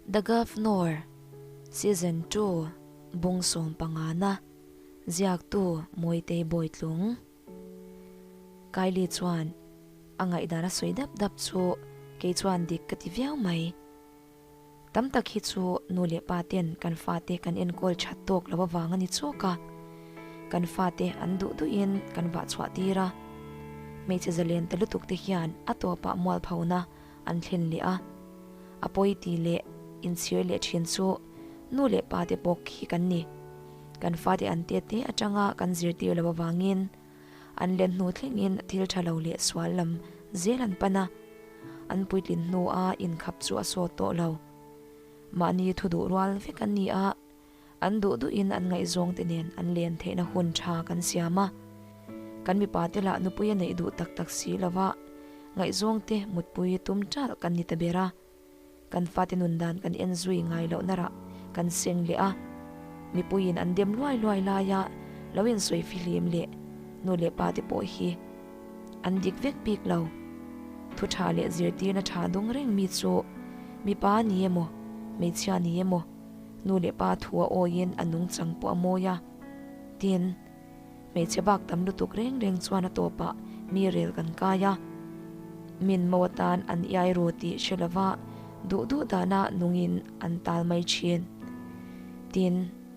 The Governor, Season 2, Bung sawmpangana, Ziaktu Mawitei Bawitlung. Kylie chuan a ngaihdan a sawi dap dap chu kei chuan dik ka ti viau mai. Tam tak hi chu nu leh pa ten kan fate kan enkawl that tawk lo avang a ni chawk a, kan fate an duh duhin kan vah chhuah tir a. Hmeichhe zalen ta lutuk te hian a tawpah mualphona an thlen leh a, a pawi ti leh inchhir leh thin chu nu leh pa te bawk hi kan ni. Kan fate an te te atanga kan zirtir lo avangin an len hnu thlengin thil tha lo leh sual lam zel an pan a, an puitlin hnua inkhap chu a sawt tawh lo. Mahni thu duh rual vek an ni a, An duh duhin an ngaihzawng te nen an len theihna hun tha kan siam a. Kan mipa te lah nupui a neih duh tak tak si lova ngaihzawng te mutpui tum ṭalh kan ni ta ber a. Kan fate nun dan kan en zui ngai lohna rah kan seng leh a. Mipuiin an dem luai luai laia lo insawi fihlim leh nu leh pa te pawh hi an dik vek bik lo. Thu tha leh zirtirna tha dung reng mi chu mipa ni emaw hmeichhia ni emaw Nu leh pa thu a awiin a nungchang pawh a mawi a. Tin, hmeichhe bak tam lutuk reng reng chuan a tawpah mi rel kan kai a. Min mo atan an iai ru tih hre lova duh duh dana nungin an tal mai thin. Tin,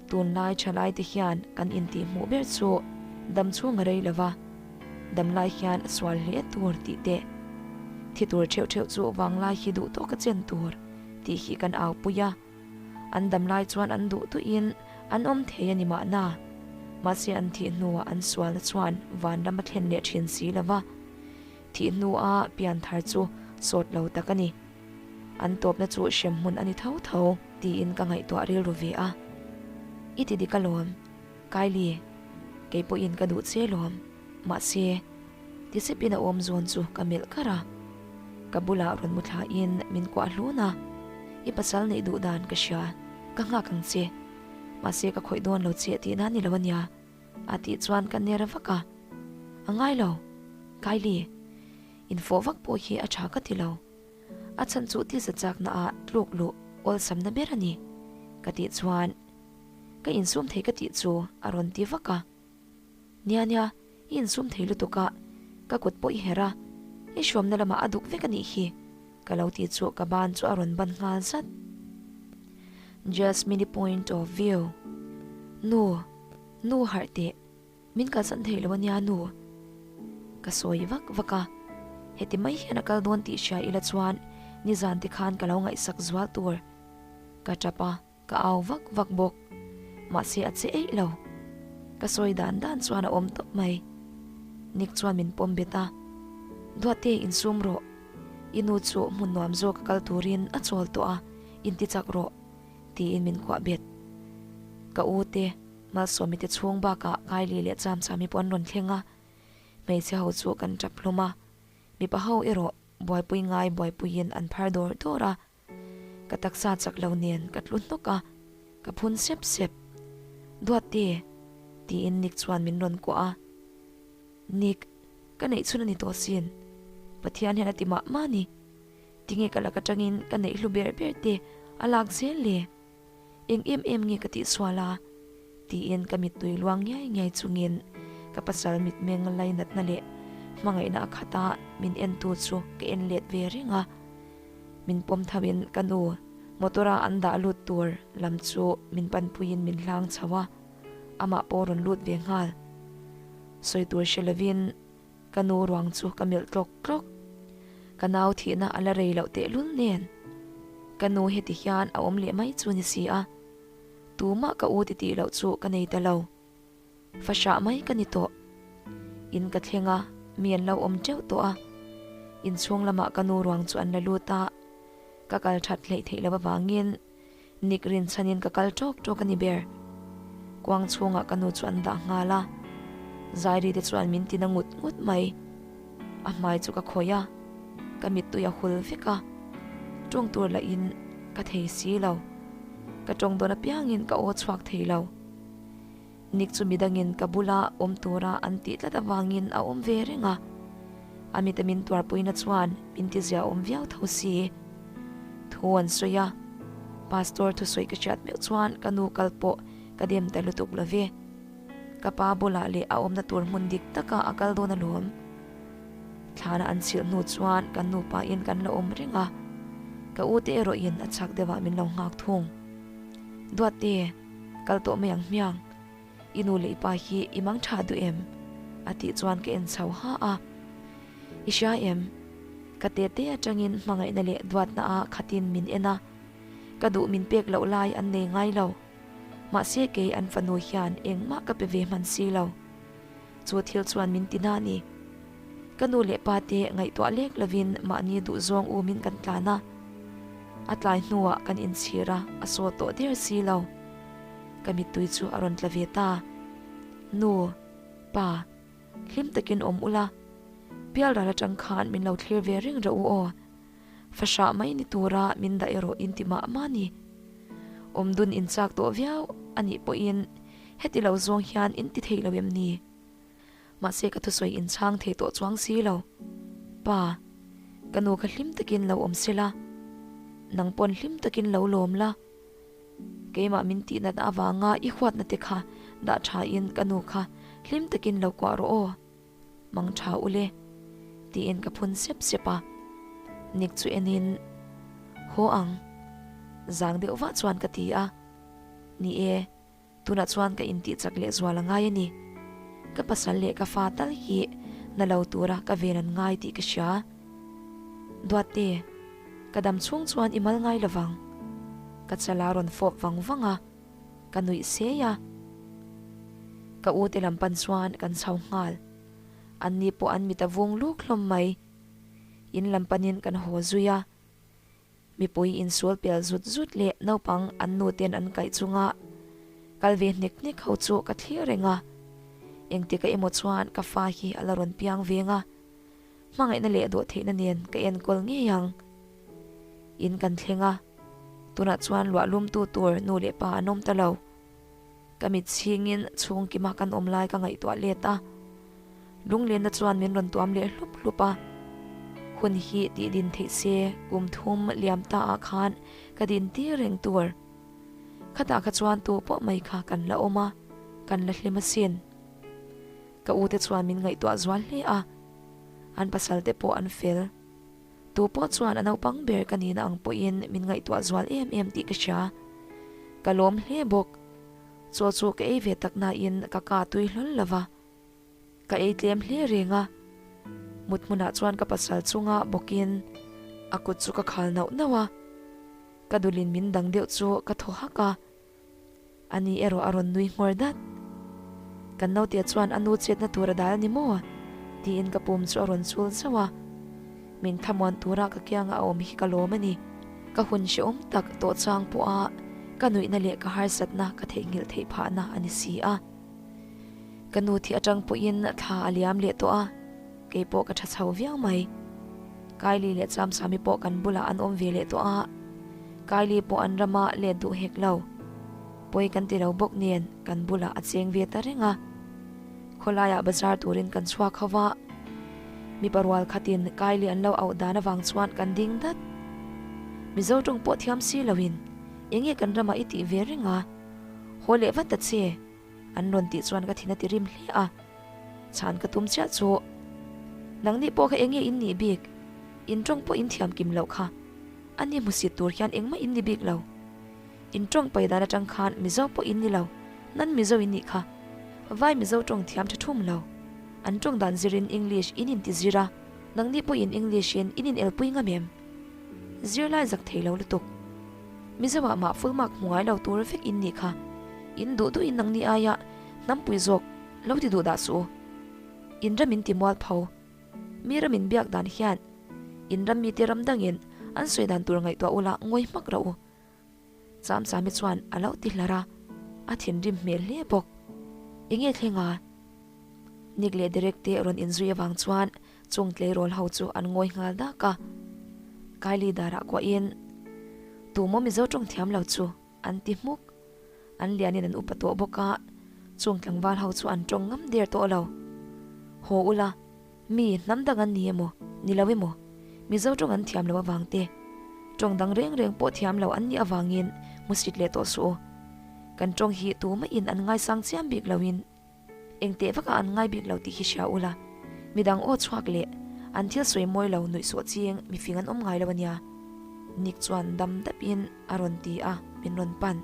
tunlai thalai te hian kan intihhmuh ber chu dam chhung a rei lova, damlai hian sual hle tur tih te, thi tur theuh theuh chu vanglai hi duh tawka chen tur tih hi kan au pui a. An dam lai chuan an duh duhin an awm thei a ni mahna. Mahse an thih hnuah an sualna chuan van ram a thlen leh thin si lo va. Thih hnua pian thar chu sawt lo tak a ni. An tawpna chu hrem hmun a ni tho tho tiin ka ngaihtuah rilru ve a. I ti dik alawm, Kylie, kei pawhin ka duh che lawm. Mahse, tisepin a awm zawn chu ka melh kar a. Ka bulah rawn mu thlain min kuah hlun a, I pasal neih duh dan ka hria, ka nghak ang che. Mahse ka khawih dawn lo che tihna a ni lo ania, a tih chuan ka ner vak a. A ngai lo, Kylie, infawh vak pawh hi a tha ka ti lo. A chhan chu tisa chakna ah tluk luh awlsamna ber a ni, ka tih chuan ka insum thei ka tih chu a rawn ti vak a. Nia nia, i insum thei lutuk a, ka kut pawh i herh a, i hruamna lamah a duk vek a nih hi, ka lo ti chu ka ban chu a rawn ban nghal zat. Just mini point of view. Nu, nu harh teh, min kalsan thei lo ania nu. Ka sawi vak vak a, heti mai hian a kal dawn tih hria ila chuan nizan te khan ka lo ngaihsak zual tur. Ka tap a. Ka au vak vak bawk. Mahse a che eih lo. Ka sawi dan dan chuan a awm tawp mai. Nick chuan min pawm bet a. Duate insum rawh. I nu chu hmun nuam zawk a kal turin a chawl tawh a, inti chak rawh. Tiin min kuah bet. Ka u te, Malsawmi te chhung bakah Kylie leh Chamchami pawh an rawn thleng a. Hmeichhe ho chu kan tap hlawm a. Mipa ho erawh buaipui ngai buaipuiin an phar dawr dawr a. Ka taksa chak lo nen ka tlu hnawk a, ka phun sep sep. Duatte! tiin Nick chuan min rawn kuah a. Nick, ka neih chhun a ni tawh sin. Pathian hian a ti mah mah a ni. Tinge ka lak atangin ka neih hlu ber ber te a lak zel le? Eng em em nge ka tihsual a? Tiin ka mittui luang ngiai ngiai chungin ka pasal mitmeng lainatna leh hmangaihna a khat a min entu chu ka en let ve reng a. Min pawm tho in ka nu motor a an dah lut tur lam chu min panpuiin min hlang chho a, amah pawh rawn lut ve nghal. Sawi tur hre lovin ka nu ruang chu ka melh tlawk tlawk. Ka nau thihna a la rei loh tehlul nen ka nu heti hian a awm leh mai chu ni si a, tumah ka u titih loh chu ka nei ta lo. Fahrah mai ka ni tawh. In ka thleng a, mi an lo awm teuh tawh a. Inchhung lamah ka nu ruang chu an la lut a, ka kal that hleih theih loh avangin Nick rinchhanin ka kal tawk tawk a ni ber. Kuang chhungah ka nu chu an dah nghal a, Zairi te chuan min tina ngut ngut mai. A hmai chu ka khawih a, ka mittui a hul vek a, tawng tur lahin ka thei si lo. Ka tawng dawn apiangin ka aw chhuak thei lo. Nick chu midangin ka bula awm tura an tih tlat avangin a awm ve reng a, a mita min tuarpuina chuan min tizia awm viau tho si. Thu an sawi a, Pastor thusawi ka hriat meuh chuan ka nu kal pawh ka dem ta lutuk lo ve. Ka pa bulah leh a awmna tur hmun dik takah a kal dawn alawm. Thlana an chhilh hnu chuan kan nupa in kan la awm reng a, ka u te erawh in a chhak deuhah min lo nghak thung. Duatte, kal tawh mai ang hmiang. I nu leh i pa hi i mang tha duh em? A tih chuan ka en chho ha a. I hria em? Ka tete atangin hmangaihna leh duatna a khatin min en a, ka duh min pek loh lai an nei ngai lo. Mahse kei an fanu hian engmah ka pe ve hman si lo. Chu thil chuan min ti na ni. Ka nu leh pa te ngaihtuah lek lovin mahni duhzawng umin kan tlan a. A tlai hnuah kan inchhir a, a saw tawh der si lo. Ka mittui chu a rawn tla ve ta. Nu, pa, hlim takin awm ula, Pialral atang khan min lo thlir ve reng rawh u aw. Fahrah mai ni tura min dah erawh in ti mah mah ni. Awmdun in chak tawh viau a nih pawhin heti lo zawng hian in ti thei lo em ni? Mahse ka thusawi in chhang thei tawh chuang si lo. Pa, ka nu kha hlim takin lo awm se la, nang pawn hlim takin lo lawm la. Keimah min tih natna avanga i huatna te kha dah tha in ka nu kha hlim takin lo kuah rawh aw. Mang tha ule, tiin ka phun sep sep a. Nick chu enin, Haw ang, zang deuh vah chuan ka ti a. Ni e, tunah chuan ka intih chak leh zual a ngai a ni. Ka pasal leh ka fa tal hi na lo tura ka ven an ngai tih ka hria. Duatte, ka dam chhung chuan i mal ngai lovang. Ka chala rawn fawp vang vang a. Ka nuih sei a. Ka u te lam pan chuan kan chho nghal. An ni pawh an mit a vung luk hlawm mai. In lam panin kan haw zui a. Mipui insual pel zut zut leh naupang an nu ten an kaih chunga kal ve hnek hnek ho chu ka thlir reng a. Engtika emaw chuan ka fa hi a la rawn piang veng a. Hmangaihna leh dawhtheihna nen ka enkawl ngei ang. In kan thleng a, tunah chuan luah lumtu tur nu leh pa an awm ta lo. Ka mit chhingin chhung kima kan awm lai ka ngaihtuah let a, lunglenna chuan min rawn tuam leh hlup hlup a. Hun hi tih din theih se kum thum liam ta ah khan ka din tir reng tur. Khatah kha chuan tu pawh mai kha kan la awm a, kan la hlim asin. Ka u te chuan min ngaihtuah zual hle a, an pasal te pawh an fel. Tu pawh chuan a naupang ber ka nihna ang pawhin min ngaihtuah zual em em tih ka hria. Ka lawm hle bawk. Chaw chu ka ei ve tak nain ka ka tui hlawl lo va. Ka ei tlem hle reng a. Mut hmunah chuan ka pasal chunga bawkin a kut chu ka khal nauh nauh a. Ka dulin min dang deuh chu ka thaw hak a. Ani erawh a rawn nui nghawr dat. Kan naute chuan a nu chetna tur a dal a ni maw? tiin ka pum chu a rawn chul zauh a. Min thlamuan tura ka kianga a awm hi ka lawm a ni. Ka hun hrehawm tak tawh chang pawha ka nuihna leh ka harsatna ka theihnghilh theih phahna a ni si a. Ka nu thi atang pawhin thla a liam leh tawh a, kei pawh ka tha chho viau mai. Kylie leh Chamchami pawh kan bulah an awm ve leh tawh a, Kylie pawh an rama let duh hek lo. Pawi kan ti lo bawk nen kan bulah a cheng ve ta reng a. Khawlaiah bazar turin kan chhuak ho va, mipa rual khatin Kylie an lo auh dan avang chuan kan ding dat. Mizo tawng pawh thiam si loin enge kan ramah i tih ve reng a, haw leh vat ta che. An rawn tih chuan ka thin a ti rim hle a, chhan ka tum chiah chu nangni pawh kha enge in nih bik, in tawng pawh in thiam kim loh kha, a ni hmusit tur hian engmah in ni bik lo. In tawng pai dan atang khan Mizo pawh in ni lo, nan Mizo in nih kha. Vai Mizo tawng thiam tha thum lo. An tawng dan zirin English in inti zir a, nangni pawh in English in in inelpui ngam em? Zirlai zak thei lo lutuk. Mizo ah mah full mark hmu ngai lo tur vek in nih kha. In duh duh in nangni aia hnampui zawk lo ti duh dah suh u. In ram in ti mual pho. Mi ram in biak dan hian in ram mite ram dangin an sawi dan tur ngaihtuah ula ngawi hmak rauh u. Chamchami chuan a lo ti hlar a, a thinrim hmel hle bawk. Enge thleng a? Nick leh Derek te rawn inzui avang chuan Chung tleirawl ho chu an ngawi nghal dak a, Kylie darah kuahin, Tumaw Mizo tawng thiam lo chu? an ti hmuk. An lianin an upa tawh bawk a, chung tlangval ho chu an tawng ngam der tawh lo. Haw ula, mi hnam dang an ni emaw, ni lo emaw, Mizo tawng an thiam lo avang te. Tawng dang reng reng pawh thiam lo an nih avangin hmusit leh tawh suh u. Kan tawng hi tumahin an ngaisang chiam bik loin eng teh vakah an ngai bik lo tih hi hria ula, midang aw chhuak leh an thil sawi mawi lo nuih sawh ching mifing an awm ngai lo a nia. Nick chuan dam dapin a rawn ti a, min rawn pan.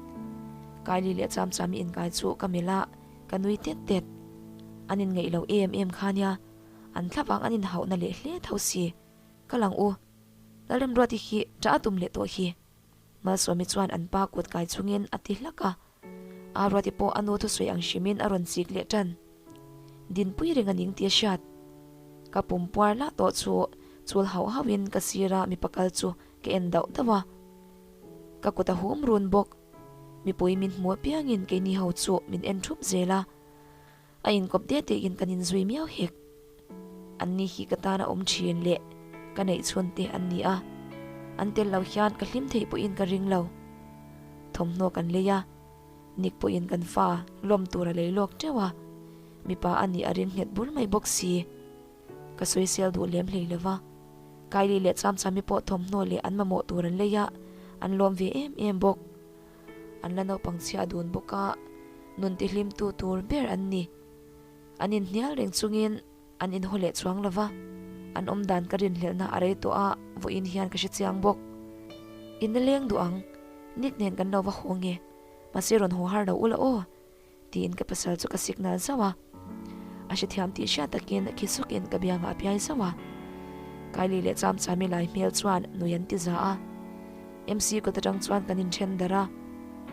Kylie leh Chamchami inkai chu ka melh a, ka nui tet tet. An inngeih lo em em kha nia, an thlavang an inhauhna leh hle tho si. Ka lang u, Lalremruati hi ṭah a tum leh tawh hi. Malsawmi chuan an pa kut kai chungin a ti hlak a. Aruati pawh a nu thusawi ang hrimin a rawn chik leh ṭan. Dinpui reng a ning tih a hriat. Ka pum puar lah tawh chu chul hauh hauhin ka sira mipa kal chu ka en dauh dauh a. Ka kut a hum run bawk. Mipui min hmu apiangin keini ho chu min en thup zel a. A inkawp det tein kan inzui miau hek. Anni hi ka tana awm thin leh ka neih chhun te an ni a, an tel lo hian ka hlim theih pawhin ka ring lo. Thawmhnaw kan lei a, Nick pawhin kan fa lawm tur a lei lawk teuh a, mipa a nih a ring nghet bur mai bawk si. Ka sawisel duh lem hlei lo va, Kylie leh Chamchami pawh thawmhnaw leh an mamawh tur an lei a, an lawm ve em em bawk. An la naupang chhia dun bawk a, nun tihlimtu tur ber an ni. An inhnial reng chungin an inhaw leh chuang lo va, an awm dan ka rinhlelhna a rei tawh a, vawiin hian ka hre chiang bawk. In la leng duh ang, Nick nen kan lo va haw nge, mahse rawn haw har lo ula aw. Tiin ka pasal chu ka signal zauh a, a hrethiam tih hriat takin khi sukin ka biangah a piai zauh a. Kylie leh Chamchami lai hmel chuan nui an ti za a. MC kawt atang chuan kan inthen darh a,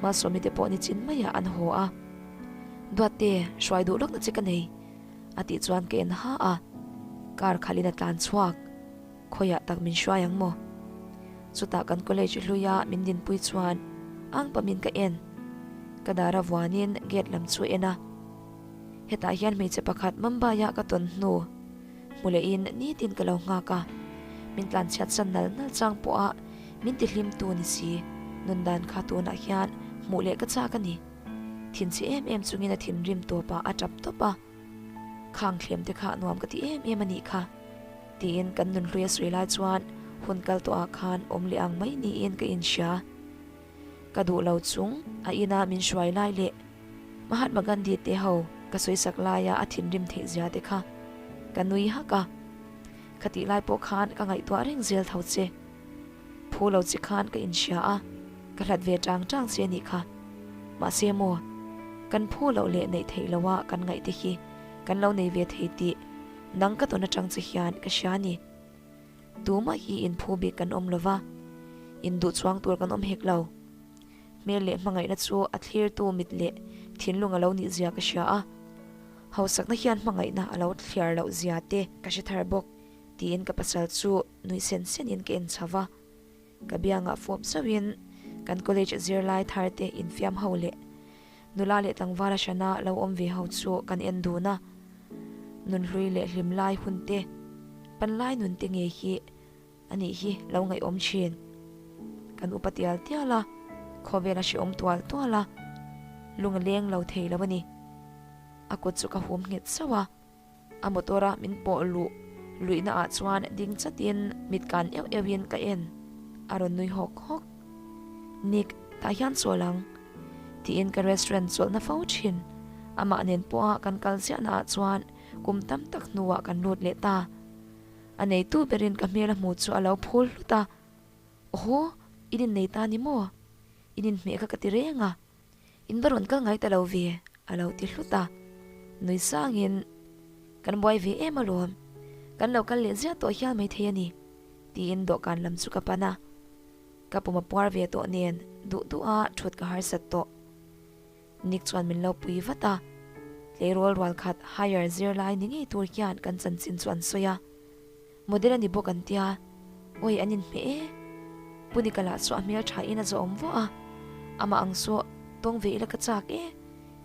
Malsawmi te pawh nichin maiah an haw a. Duatte, hruai duh lawkna che ka nei, a tih chuan ka en ha a. Car khalhin a tlan chhuak. Khawiah tak min hruai ang maw? Chutah kan college hluia min dinpui chuan ang pamin ka en. Ka dara vuanin gate lam chu en a. Hetah hian hmeichhe pakhat Mumbai-a ka tawn hnu hmu lehin nitin ka lo nghak a. Min tlanchhiat san nal nal chang pawha min tihlimtu ni si nun dan kha tunah hian hmuh leh ka chak a ni. Thinchhe em em chungin a thinrim tawpah a tap tawp a. Khang thlem te kha nuam ka ti em em a nih kha. Tiin kan nunhlui a sawi lai chuan hun kal tawhah khan awm leh ang mai niin ka inhria. Ka duh lo chung a ina min hruai lai leh Mahatma Gandhi te ho ka sawisak laia a thinrim theih zia te kha ka nui hak a. Khatih lai pawh khan ka ngaihtuah reng zel tho che. Phu lo che khan ka inhria a, ka hlat ve tang tang che anih kha. Mahse maw, kan phu loh leh neih theih loha kan ngaih te hi kan lo nei ve thei tih nang ka tawn atang che hian ka hria a ni. Tumah hi inphu bik kan awm lova, induh chuang tur kan awm hek lo. Hmel leh hmangaihna chu a thlirtu mit leh thinlung a lo nih zia ka hria a, hausakna hian hmangaihna a lo thliar loh zia te ka hre thar bawk tiin ka pasal chu nui sen senin ka en chho va, ka biangah fawp zauhin kan college zirlai thar te infiam ho leh nula leh tlangvala hrana lo awm ve ho chu kan en dun a, nunhlui leh hlimlai hun te, panlai nun te ngei hi a nih hi lo ngaihawm thin. Kan upa tial tial a, khawvel a hrehawm tual tual a, lung a leng lo thei lo a ni. A kut chu ka hum nghet zauh a. A motor a min pawh luh luihna ah chuan ding chatin mit kan euh euh in ka en. A rawn nui hawk hawk. Nick, tah hian chawl ang. Tiin ka restaurant chawlhna fo thin. Amah nen pawha kan kal ziahna ah chuan kum tam tak hnuah kan lut leh ta. A neitu berin ka hmel a hmu chu a lo phul hlut a. Aw, in innei ta ni maw? In inhmeh kha ka ti reng a. In va rawn kal ngai ta lo ve, a lo ti hlut a. Nui sangin, Kan buai ve em alawm, kan lo kal leh ziah tawh hial maithei a ni, tiin dawhkan lam chu ka pan a. Ka pum a puar ve tawh nen duh duha thut ka harsat tawh. Nick chuan min lo pui vat a, tleirawl rual khat higher zirlai ni ngei tur hian kan chanchin chu an sawi a. Model a ni bawk an tia, awi an inhmeh e. Pu Nikala chu a hmel tha in a zawhawm vawh a, amah ang saw tawng ve ila ka chak e,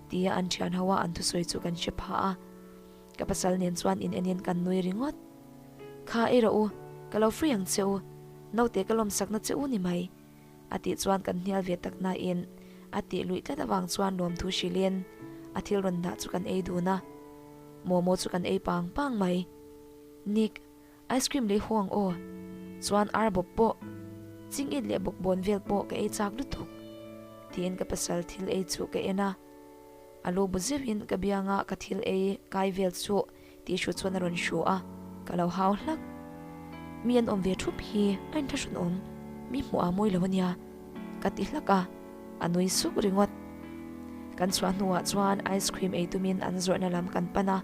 tia an thian ho a an thusawi chu kan hre pha a. Ka pasal nen chuan in enin kan nui ringawt. Kha ei rawh u, ka lo free ang che u, naute ka lawmsakna che u ni mai, a tih chuan kan hnial ve tak nain a tih luih tlat avang chuan lawmthu hrilhin a thil rawn dah chu kan ei dun a, momo chu kan ei pang pang mai. Nick, ice cream lei haw ang aw. Chuan ar bawp pawh. Chingit leh bawkbawn vel pawh ka ei chak lutuk, tiin ka pasal thil ei chu ka en a. A lu bu zeuhin ka bianga ka thil ei kai vel chu tihru chuan a rawn hru a, ka lo hau hlak. Mi an awm ve thup hi a inthlahrun awm, mi hmuh a mawi lo a nia, ka ti hlak a, a nui suk ringawt. Kan chhuah hnuah chuan ice cream ei tumin an zawrhna lam kan pan a,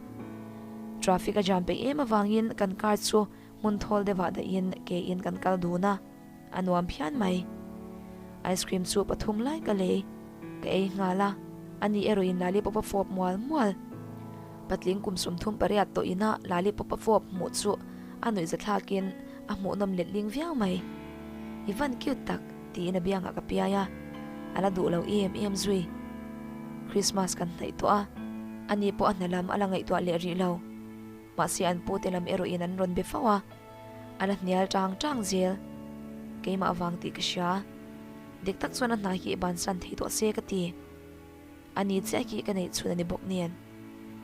traffic a jam peih em avangin kan car chu Hmun thawl deuhah dahin ke in kan kal dun a, a nuam phian mai. Ice cream chu pathum lai ka lei, ka ei nghal a, ani erawhin lollipop a fawp mual mual. Patling kum 38 tawh ina lollipop a fawp hmuh chu a nuihza thlakin a hmuhnawm letling viau mai. I van cute tak, tiin a biangah ka piai a, a la duh lo em em zui. Christmas kan hnaih tawh a, ani pawh a hna lam a la ngaihtuah leh rih lo. Mahse an pute lam erawhin an rawn be fo a, a la hnial tang tang zel. Keimah avang tih ka hria. Dik tak chuan a hna hi bansan thei tawh se ka ti. A ni chiah hi ka neih chhun a ni bawk nen.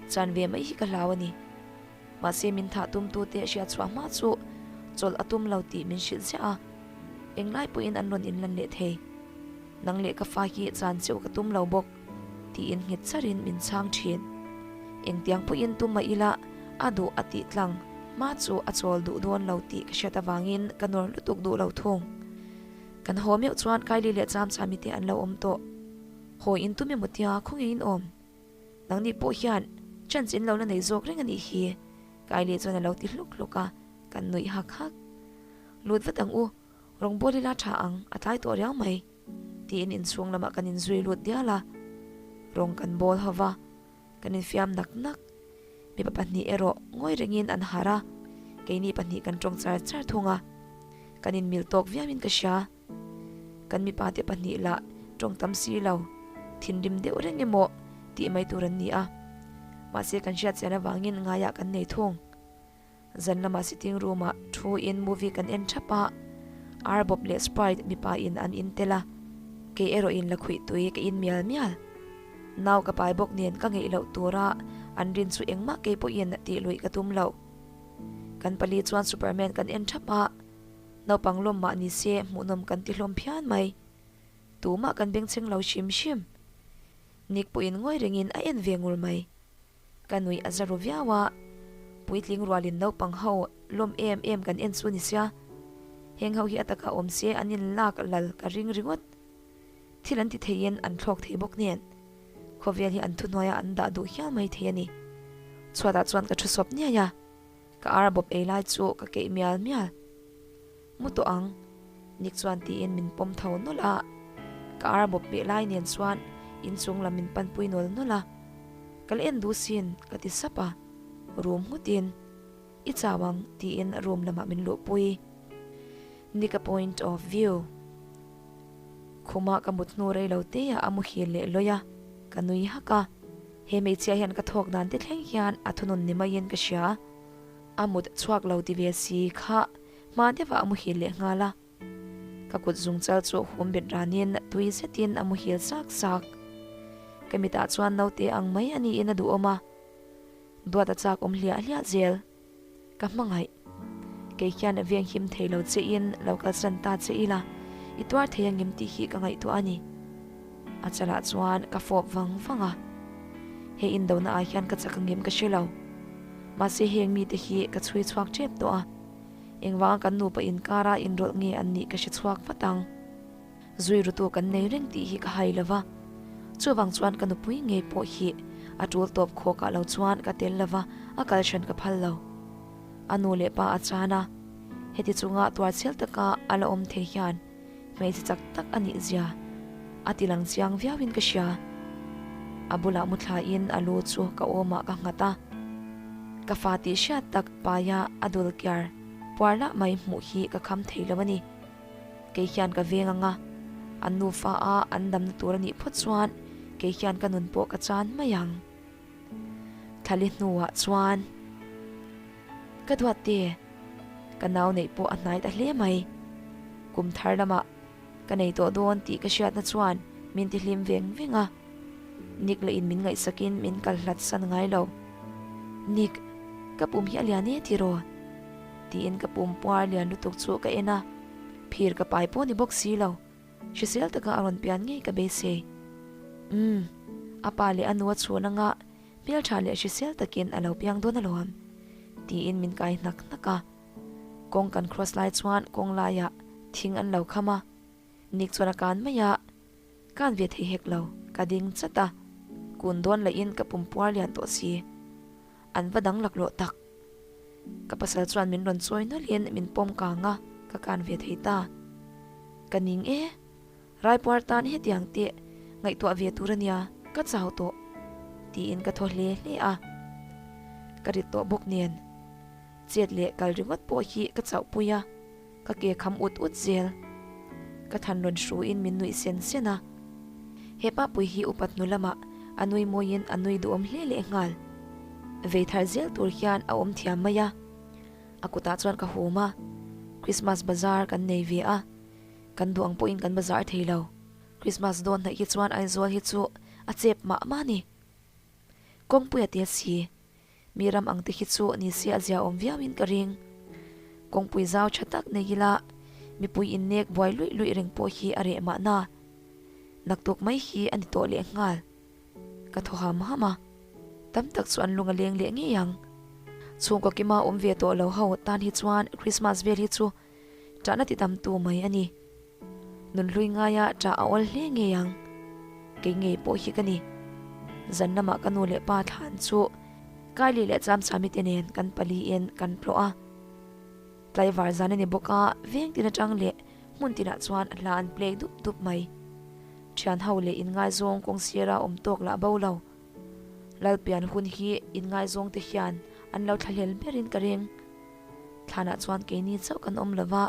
Chan ve mai hi ka hlau a ni. Mahse min thah tumtute hriat chhuah hma chu chawlh a tum lo tih min hrilh ziah a. Englai pawhin an rawn inlan leh thei. Nang leh ka fa hi chan cheu ka tum lo bawk, tiin nghet charin min chhang thin. Engtiang pawhin tum mah ila a duh a tih tlang hma chu a chawl duh dawn lo tih ka hriat avangin ka nawr lutuk duh lo thung. Kan haw meuh chuan Kylie leh Chamchami te an lo awm tawh. Haw in tum emaw tia khawnge in awm? Nangni pawh hian chance in lo la nei zawk reng a nih hi, Kylie chuan a lo ti hluk hluk a, kan nuih hak hak. Lut vat ang u, Rawngbawl ila tha ang, a tlai tawh riau mai, tiin inchhung lamah kan inzui lut dial a. Rawng kan bawl ho va, kan infiam nak nak. Mipa pahnih erawh ngawi rengin an harh a, keini pahnih kan tawng char char thung a. Kan inmil tawk viauin ka hria. Kan mipa te pahnih lah tawng tam si lo, thinrim deuh reng emaw tih mai tur an ni a. Mahse kan hriatchian avangin ngaiah kan nei thung. Zan lamah sitting room ah thu in movie kan en thap a, Arbawp leh Sprite mipa in an in tel a, kei erawh in la khuih tui ka in mial mial. Nau ka pai bawk nen ka ngeih loh tura an rin chu engmah kei pawhin tih luih ka tum loh. Kan pali chuan Superman kan en thap a, naupang lawm mah ni se hmuhnawm kan ti hlawm phian mai. Tumah kan bengchheng lo hrim hrim. Nick pawhin ngawi rengin a en ve ngur mai. Ka nuih a za ru viau a, puitling rualin naupang ho lawm em em kan en chu ni sia. Heng ho hi a taka awm se an in lak lal ka ring ringawt. Thil an ti theiin an thlawk thei bawk nen. Khawvel hi an thuhnuaiah an dah duh hial mai thei a ni. Chhuatah chuan ka thu sawp niai a, ka ar bawp ei lai chu ka keih mial mial. Mu tawh ang, Nick chuan tiin min pawm tho nawlh a, ka ar bawp peh lai nen chuan inchung lam min panpui nawl nawlh a. Ka la en duh sin, ka ti sap a, room nghutin, I chau ang, tiin room lamah min luhpui. Nick a point of view. Khuma ka mut hnu rei lo te ah a muhil leh lawi a, ka nui hak a, he hmeichhia hian ka thawk dan te thleng hian a thunun ni maiin ka hria. A mut chhuak lo ti ve si kha Hma deuhah a muhil leh nghal a, ka kut zungchal chu hum bet ranin tui zetin a muhil sak sak. Ka mitah chuan naute ang mai a niin a duhawm a, duat a chak awm hliah hliah zel. Ka hmangaih. Kei hian veng him thei lo che in lo kalsan ta che ila, i tuar thei angem tih hi ka ngaihtuah a ni. A chalah chuan ka fawp vang vang a, he indona ah hian ka chak angem ka hre lo. Mahse heng mite hi ka chhui chhuak tep tawh a. Engvanga kan nupa inkara inrawlh nge an nih ka hre chhuak vat ang. Zui rutu kan nei reng tih hi ka hai lo va, chuvang chuan ka nupui ngei pawh hi a tul tawp khawkah lo chuan ka tel lo va, a kal hran ka phal lo. A nu leh pa a chan a, heti chunga tuarchhel taka a la awm thei hian hmeichhe chak tak a nih zia a ti lang chiang viauin ka hria. A bulah mu thlain a lu chu ka awmah ka nghat a, ka fa tih hriat tak paia a dul kiar puar lah mai hmuh hi ka kham thei lo a ni. Kei hian ka veng ang a, an nufa a an damna tur a nih phawt chuan kei hian ka nun pawh ka chan mai ang. Thlali hnuah chuan ka duat te, ka nau neih pawh a hnai ta hle mai. Kum thar lamah ka nei tawh dawn tih ka hriatna chuan min ti hlim veng veng a. Nick lah in min ngaihsakin min kal hlat san ngai lo. Nick, ka pum hi a lian e tiraw? Tiin ka pum puar lian lutuk chu ka en a. Phir ka pai pawh ni bawk si lo. Hrisel taka a rawn pian ngei ka beisei. Umm, a pa leh a nu a chhun anga hmeltha leh hrisel takin a lo piang dawn alawm, tiin min kai hnak hnak a. Kawng kan cross lai chuan kawng laiah thing an lo kham a, Nick chuan a kan mai a, Kan ve thei hek lo, ka ding chat a, kun dawn lahin ka pum puar lian tawh si. An va dang laklawh tak. Ka pasal chuan min rawn chawi nawlhin min pawm kang a, ka kan ve thei ta. Ka ning e, Raipuar tan hetiang teh ngaihtuah ve tur a nia, ka chau tawh, tiin ka thaw hle hle a. Ka rit tawh bawk nen, chet leh kal ringawt pawh hi ka chauhpui a. Ka ke kham ut ut zel. Ka than rawn hruin min nuih sen sen a. He papui hi upat hnu lamah a nui mawiin a nui duhawm hle leh nghal. Vei thar zel tur hian a awm thiam mai a. A kutah chuan ka hum a. Christmas bazar kan nei ve a. Kan duh ang pawhin kan bazar thei lo. Christmas dawn hnaih hi chuan Aizawl hi chu a chep mah mah a ni. Kawngpui a tel si. Mi ram ang te hi chu ni se a zia awm viau in ka ring. Kawngpui zau tha tak nei ila mipui in nek buai luih luih reng pawh hi a reh mahna. Naktuk mai hi a ni tawh leh nghal. Ka thaw ham ham a, tam tak chu an lung a leng leh ngei ang. Chhungkaw kima awm ve tawh lo ho tan hi chuan Christmas vel hi chu Ṭahna ti tam tu mai a ni. Nunhlui ngaia ṭah a awl hle ngei ang. Kei ngei pawh hi ka ni. Zan lamah ka nu leh pa thlan chu Kylie leh Chamchami te nen kan paliin kan tlawh a. Tlaivar zan a ni bawk a, veng tin aṭang leh hmun tinah chuan hla an play dup dup mai. Ṭhian ho leh inngaizawng kawng sira awm tawk lah bo lo. Lalpian hun hi inngaizawng te hian an lo thlahlel berin ka ring. Thlanah chuan keini chauh kan awm lova,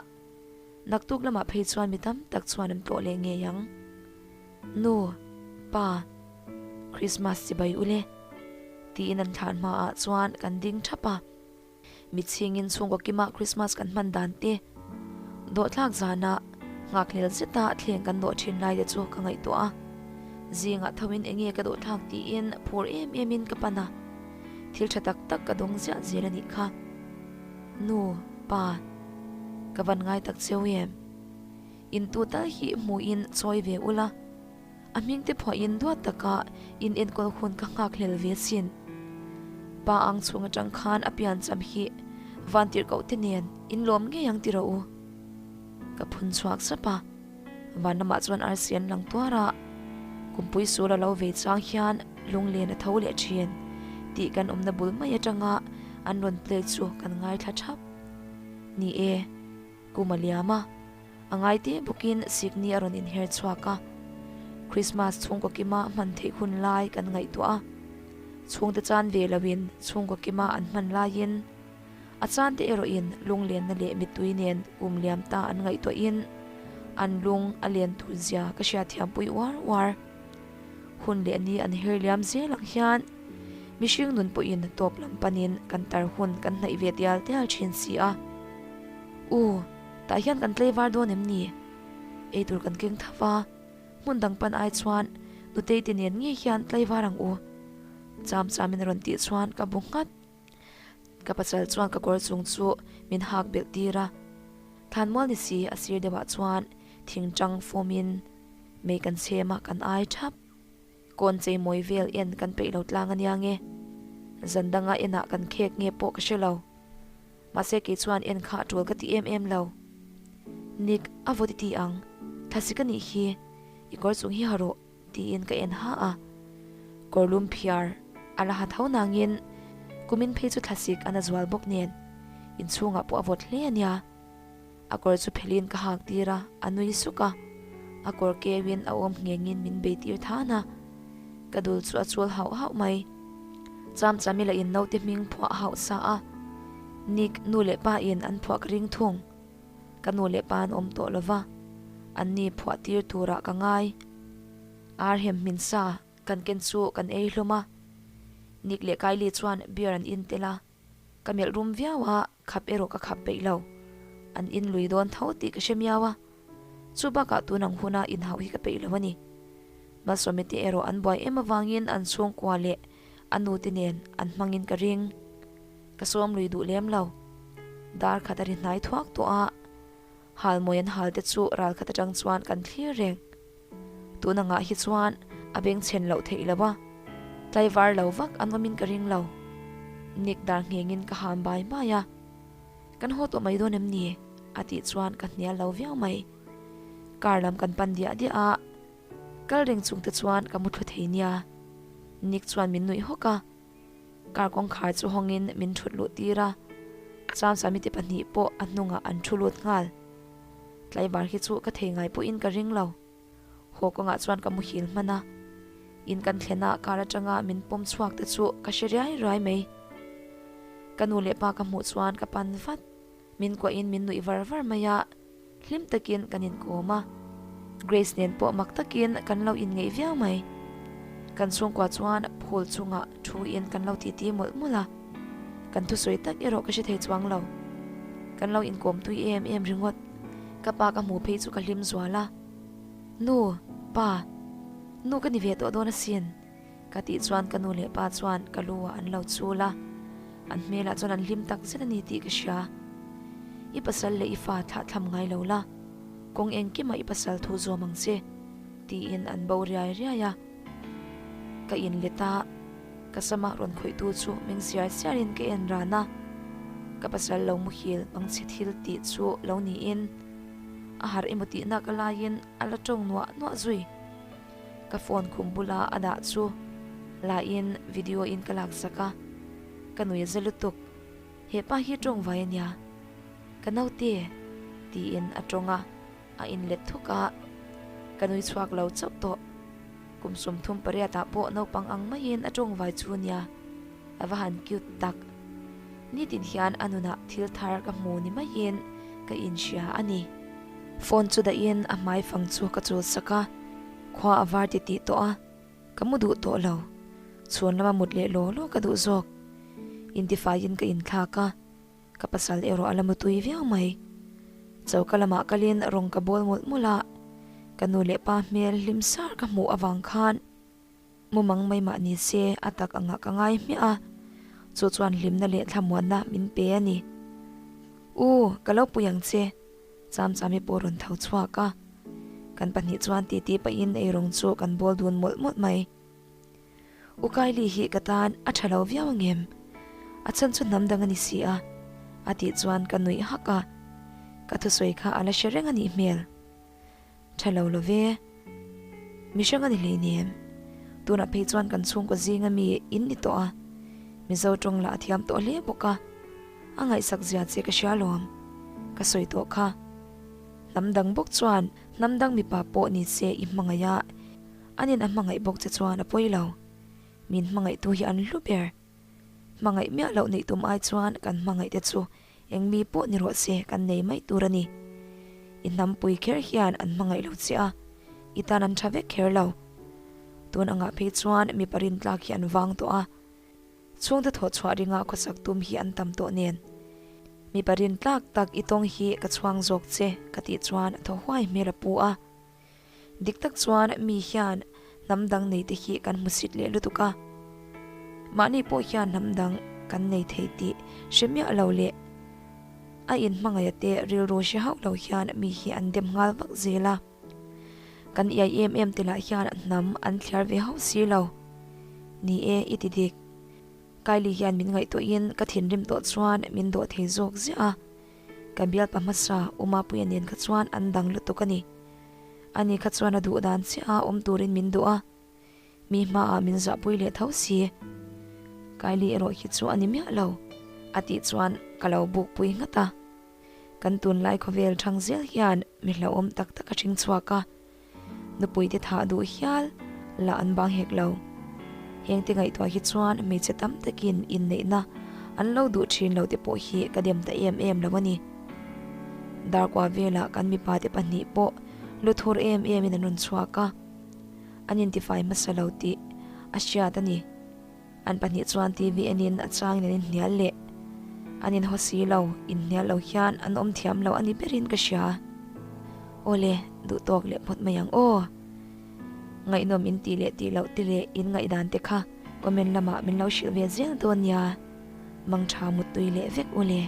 naktuk lamah phei chuan mi tam tak chuan an tlawh leh ngei ang. Nu, Pa, Christmas chibai ule, tiin an thlan hmaah chuan kan ding thap a. Mitchhingin chhungkaw kima Christmas kan hman dan te, dawhthlak zanah nghakhlel zeta thleng kan dawh thin lai te chu ka ngaihtuah a. Zingah thoin enge ka dawhthlak tiin phur em emin ka pan a. Thil tha tak tak ka dawng ziah zel a nih kha. Nu, pa, ka van ngai tak cheu em? In tu tal hi hmuhin chawi ve ula, a hming te phuahin duat taka in enkawl hun ka nghak hlel ve sin. Pa ang chhung atang khan a piancham hi vantirhkoh te nen in lawm ngei ang ti rawh u. Ka phun chhuak sap a. Van lamah chuan arsi an lang tuar a, kumpui sul a lo vei chang hian lunglen a tho leh thin tih kan awmna bul mai atanga an rawn play chu kan ngaithla thap. Ni e, kum a liam a, a ngaite bawkin sikni a rawn inher chhuak a, Christmas chhungkaw kima hman theih hun lai kan ngaihtuah a, chhungte chan ve loin chhungkaw kima an hman laiin, A chan te erawhin lunglenna leh mittui nen kum liam ta an ngaihtuahin an lung a len tur zia ka hriatthiam pui uar uar. Hun leh ni an her liam zel ang hian mihring nun pawhin tawp lam panin kan tar hun kan hnaih ve tial tial thin si a. U, tah hian kan tlei var dawn em ni? Eitur kan keng tho va, hmun dang pan ai chuan nutei te nen ngei hian tlei var ang u. Cham chamin a rawn tih chuan ka bu nghat. Ka pasal chuan ka kawr chung chu min hak belh tir a, thlanmual ni si a sir deuhah chuan thing tang fawmin mei kan chhem a, kan ai thap. Kawn chei mawi vel en kan peih lo tlang a nia nge, zan danga enah kan khek nge pawh ka hre lo. Mahse kei chuan en kha a tul ka ti em em lo. Nick, a vawt i ti ang, thlasik a nih hi, i kawr chung hi ha rawh. Tiin ka en ha a, kawrlum phiar a la ha tho nangin kumin phei chu thlasik a na zual bawk nen inchhungah pawh a vawt hle a nia. A kawr chu phelin ka hak tir a, a nui suk a, a kawr keuin a awm nghengin min bei tir than a, ka dul chu a chul hauh hauh mai. Chamchami lah in naute hming phuah hauh sa a, Nick nu leh pa in an phuah ka ring thung. Ka nu leh pa an awm tawh lo va, an ni phuah tir turah ka ngai. Ar hem hmin sa kan ken chu kan ei hlawm a, Nick leh Kylie chuan beer an in tel a, ka melh rum viau a, khap erawh ka khap peih lo. An in lui dawn tho tih ka hre miau a, chu bakah tun ang huna inhauh hi ka peih lo a ni. Malsawmi te erawh an buai em avangin an chhungkua leh a nute nen an hmangin ka ring. Ka sawm lui duh lem lo. Dar khat a ri hnai thuak tawh a. Halmawi an hal te chu ral khat atang chuan kan thlir reng. Tun angah hi chuan a bengchhen loh theih lo a, tlaivar lo vak an awmin ka ring lo. Nick dar nghengin ka ham bai bai a, Kan haw tawh mai dawn em ni? a tih chuan ka hnial lo viau mai. Car lam kan pan diah diah a, kal reng chung te chuan ka mu thlu thei nia. Nick chuan min nuih hawk a, Car kawngkhar chu hawngin min thut luh tir a, Chamsami te pahnih pawh a hnungah an thu lut nghal. Tlaivar hi chu ka thei ngai pawhin ka ring lo. Haw kawngah chuan ka muhil hman a, in kan thlen a car atanga min pawm chhuak te chu ka hre riai riai mai. Ka nu leh pa ka hmuh chuan ka pan vat. Min kuahin min nuih var var mai a, hlim takin kan inkawm a. Grace nen pawh mak takin kan lo inngeih viau mai. Kan chhungkua chuan phul chungah thu in kan lo titi mawlh mawlh a, kan thusawi tak erawh ka hre thei chuang lo. Kan lo inkawm tui em em ringawt. Ka pa ka hmu phei chu ka hlim zual a, Nu, pa, nu ka ni ve tawh dawn asin. Ka tih chuan ka nu leh pa chuan ka lu ah an lo chul a, an hmelah chuan an hlim tak zet a ni tih ka hria. I pasal leh i fa thlah thlam ngai lo la, kawng engkimah i pasal thu zawm ang che, tiin an bo riai riai a. Ka inlet a, ka sama rawn khawihtu chu meng siar siarin ka en ran a, ka pasal lo muhil mangchhe thil tih chu lo niin a harh emaw tihna ka laiin a la tawng nuah nuah zui. Ka phone khum bula a dah chu la in video in ka lak sak a, ka nui za lutuk. He pa hi tawng vai a nia, ka naute tiin a tawng a, a inlet thuk a, ka nui chhuak lo chauh tawh. Kum 38 ah pawh naupang ang maiin a tawng vai chu nia, a va han cute tak. Nitin hian a nunah thil thar ka hmu ni maiin ka inhria a ni. Phone chu dahin a hmai fang chu ka chul sak a, khua a var ti tih tawh a, ka mu duh tawh lo. Chhun lama mut leh law law ka duh zawk. Intifaiin ka inthlak a, ka pasal erawh a la mutui viau mai. Choka lamah kalin rawng ka bawl mawlh mawlh a, ka nu leh pa hmel hlim sar ka hmuh avang khan Mumang mai mah ni se a tak angah ka ngai hmiah a, chu chuan hlimna leh thlamuanna min pe a ni. U, ka lo pui ang che, Chamchami pawh rawn tho chhuak a. Kan pahnih chuan titi pahin eirawng chu kan bawl dun mawlh mawlh mai. U Kylie hi ka tan a tha lo viau angem? A chhan chu hnam dang a ni si a, a tih chuan ka nuih hak a. Ka thusawi kha a la hre reng a nih hmel. Tha lo lo ve. Mihring a ni hleinem. Tunah phei chuan kan chhungkaw zinga mi in ni tawh a. Mizo tawng lah a thiam tawh hle bawk a. A ngaihsak zia che ka hria lawm. Ka sawi tawh kha. Hnam dang bawk chuan hnam dang mipa pawh ni se i hmangaih a, anin a hmangaih bawk che chuan a pawi lo. Min hmangaihtu hi an hlu ber. Hmangaih miah loh neih tum ai chuan kan hmangaih te chu Eng mi pawh ni rawh se kan nei mai tur a ni. I hnampui kher hian an hmangaih lo che a, i tan an tha vek kher lo. Tun angah phei chuan mipa rintlak hi an vang tawh a, chhungte thawh chhuah ringa khawsak tum hi an tam tawh nen. Mipa rintlak tak i tawng hi ka chhuang zawk che ka tih chuan thaw huai hmel a pu a. Dik tak chuan mi hian hnam dang nei te hi kan hmusit leh lutuk a, mahni pawh hian hnam dang kan nei thei tih hre miah lo leh a inhmangaih te rilru hre hauh lo hian mi hi an dem nghal vak zel a. Kan iai em em te lah hian hnam an thliar ve hauh si lo. Ni e, i ti dik. Kylie hian min ngaihtuahin ka thinrim tawh chuan min dawh thei zawk ziah a. Ka bialpa hmasa U Mapuia nen kha chuan an dang lutuk a ni. Ani kha chuan a duh dan chiah a awm turin min duh a, mi hmaah min zahpui leh tho si. Kylie erawh hi chu a ni miah lo, a tih chuan ka lo bukpui nghat a. Kan tunlai khawvel thang zel hian mi hlauhawm tak tak a hring chhuak a. Nupui te thah duh hial lah an bang hek lo. Heng te ngaihtuah hi chuan hmeichhe tam takin inneihna an lo duh thin lo te pawh hi ka dem ta em em lo a ni. Darkua velah kan mipa te pahnih pawh lu thur em em in an rawn chhuak a, an intifai hmasa lo tih a hriat a ni. An pahnih chuan TV enin a changin an inhnial leh. An inhaw si lo, inhnial lo hian an awm thiam lo a ni berin ka hria. Awle, duh tawk leh phawt mai ang aw. Ngaihnawm in tih leh tih loh te leh in ngaihdan te kha comment lamah min lo hrilh ve zel dawn nia. Mangtha muttui leh vek ule.